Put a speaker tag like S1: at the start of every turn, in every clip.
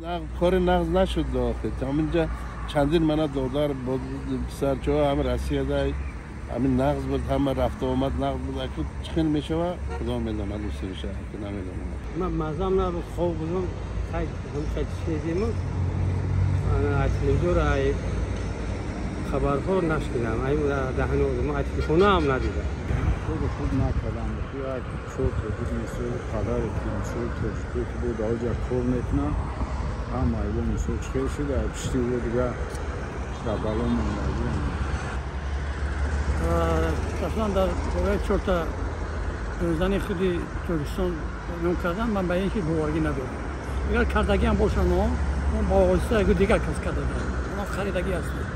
S1: Кори нағз нашуд охир. Ҳаминҷа чандин мана додар, писарчаҳо ҳама Россияда ҳамин нағз буд, ҳама рафта омад нағз буд. Аку чӣ хел мешава, Худо медонад, усулиша аку намедонам.
S2: Ман мазам набуд, хоб будам, хай ҳамша чизему аз телевизор ай хабарҳо нашнидам, ай даҳани одам, ай телефона ҳам надидам.
S3: Худ худ накардам. Як чор тоҷик мисол падаре ки мисол тоҷико ки буд оҷа кор мекунад, ҳама айбо мисол чӣ хел шуда, пишти ӯ дига дар бало мондагӣ.
S4: Аслан дар бораи чорта зани худи Тоҷикистон ном кардан, ман ба ин чиз боваргӣ надорам. Агар кардагиам бошанд, он бо воситаи яку дигар кас кардагианд, онҳо харидагӣ ҳастанд.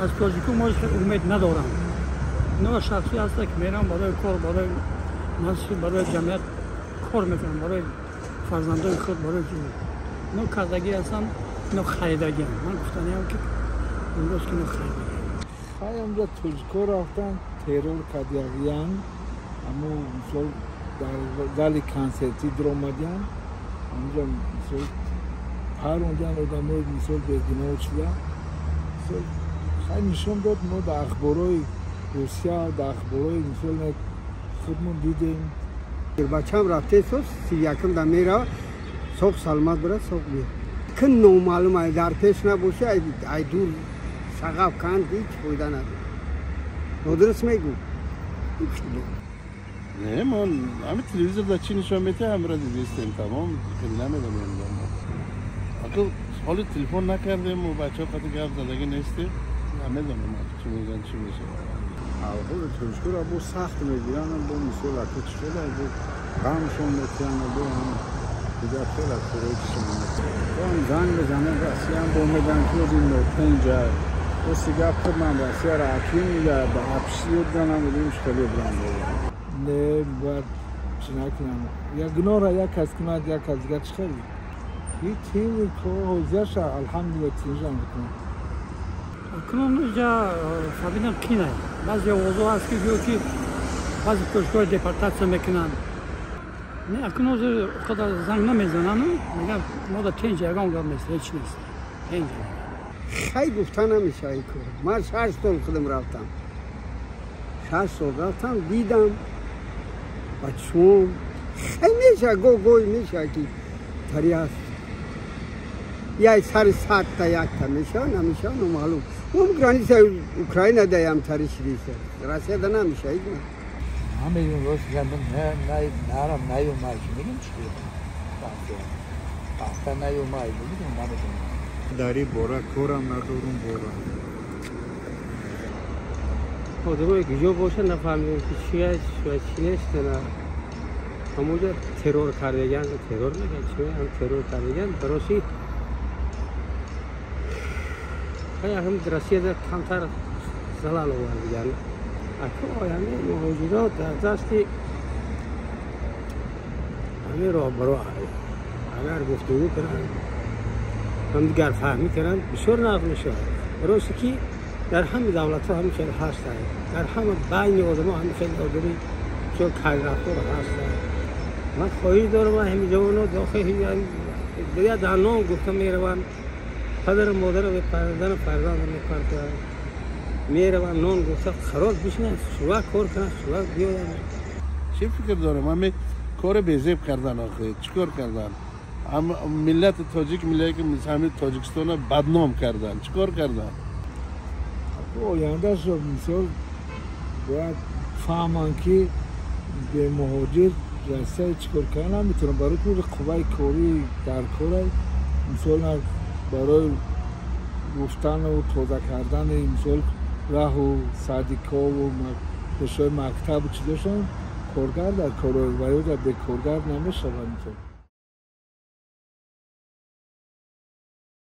S4: Аз тоҷико мо ҳеҷ умед надорам. Инҳо шахсӣ ҳастанд, ки мераванд барои кор, барои насиб, барои ҷамъият кор мекунанд, барои фарзандои худ, барои чиз. Инҳо кардагӣ ҳастанд, инҳо харидагианд. Ман гуфтаниам, ки имрӯз ки инҳо харидагианд.
S3: Хай онҷа тоҷико рафтан, террор кардагиян, аммо мисол дар зали консертӣ дуромадиян, онҷа мисол парондиян одамои мисол бегуноҳ шуда. Мисол хай нишон дод, мо дар ахборҳои Русия, дар ахборҳои мисол худмон дидем.
S2: Бачам рафтесо 31 да мерава, соқ саломат бирад, соқ биёд. Кин номаълум ай дар пеш набоши, ай дур шағаб канд, ҳеҷ фоида надорад. Нодуруст мегӯ?
S1: Не, мо ҳамин телевизор дар чӣ нишон медиҳад, ҳамро дидистем, тамом, хеле намедонем. Аку ҳоли телефон накардем, бачаҳо қати гап задагӣ нестем, намедонем чӣ мегӯянд, чӣ мешавад.
S3: Аҳволи тоҷикоро бо сахт мегиранд, бо мисол аку чӣ хеле бо ғамшон метиҳанд, бо ҳам дигар хеле корҳои чишон мекунанд. Занг мезананд Россиям, бо мегӯянд ки ози нотенҷа. Оси гап худ ман Россияро аким ба апши ёд намедонем, чӣ хеле бурам.
S5: Не, бояд чӣ накунам. Як гуноҳро як кас кунад, як кас дигар чӣ хел? Ҳеҷ тими ҳозираша алҳамдулилла тинҷам мекунам.
S4: Акнун инҷа фаҳмидам кинай. Баъзе овозҳо ҳаст, ки гӯё ки баъзе тоҷикҳоро депортатсия мекунанд. Не, акнун ҳозир қадар занг намезананд, мегӯянд мо дар тинҷ ягон гап нест, ҳеҷ нест. Тинҷ.
S2: Хай гуфта намешавад ин кор. Ман 6 сол худам рафтам. 6 сол рафтам, дидам ба чашмом. Хай мешавад, гоҳ гоҳ мешавад ки тари ҳаст. Яй сари садта якта мешавад, намешавад, номаълум. Он граница Украина даям тари шидиса. Россия да намешавад.
S5: Намедонам, рост гап, нарам наёмад, мегӯям чӣ? Пахта наёмад, мегӯям, намедонам.
S3: Дар ин бора корам надорум бора.
S2: Одамое куҷо бошад, нафаҳмидем ки чи аст ва чи нест. Ҳамонҷо террор кардагианд, террор мегӯянд, чи мегӯянд, террор кардагианд. Бароси хай ҳам Россияда камтар залал овардагианд. Аку ояндаи муҳоҷирот дар дасти ҳамин роҳбаро агар гуфтугӯ кунанд, ҳамдигар фаҳмӣ кунанд, бисёр нағз мешавад. Росте ки дар ҳама давлатҳо ҳамин хел ҳастанд, дар ҳама байни одамо ҳамин хел одами бисёр кайрафтор ҳастанд. Ман хоҳиш дорам ҳамин ҷавонҳо дохил дигар дар ном гуфта мераванд, падару модарро мепарданду фарзандро мепартоянд, мераванд нон гуфта қарор бишинанд, шувак кор кунанд, шувак биёянд.
S1: Чӣ фикр дорам? Ҳамин кори безеб кардан, охир чӣ кор кардан? Миллати тоҷик, миллате ки ҳамин Тоҷикистонро бадном кардан, чӣ кор кардан?
S5: Ояндаашро мисол бояд фаҳманд, ки бемуҳоҷир Россия чӣ кор кардан наметавонад. Барои ки қувваи корӣ дар кора, мисол барои гуфтану тоза кардани мисол раҳу садикову пешои мактабу чизошон коргар дар кор ва ё бекоргар намешавад мисол.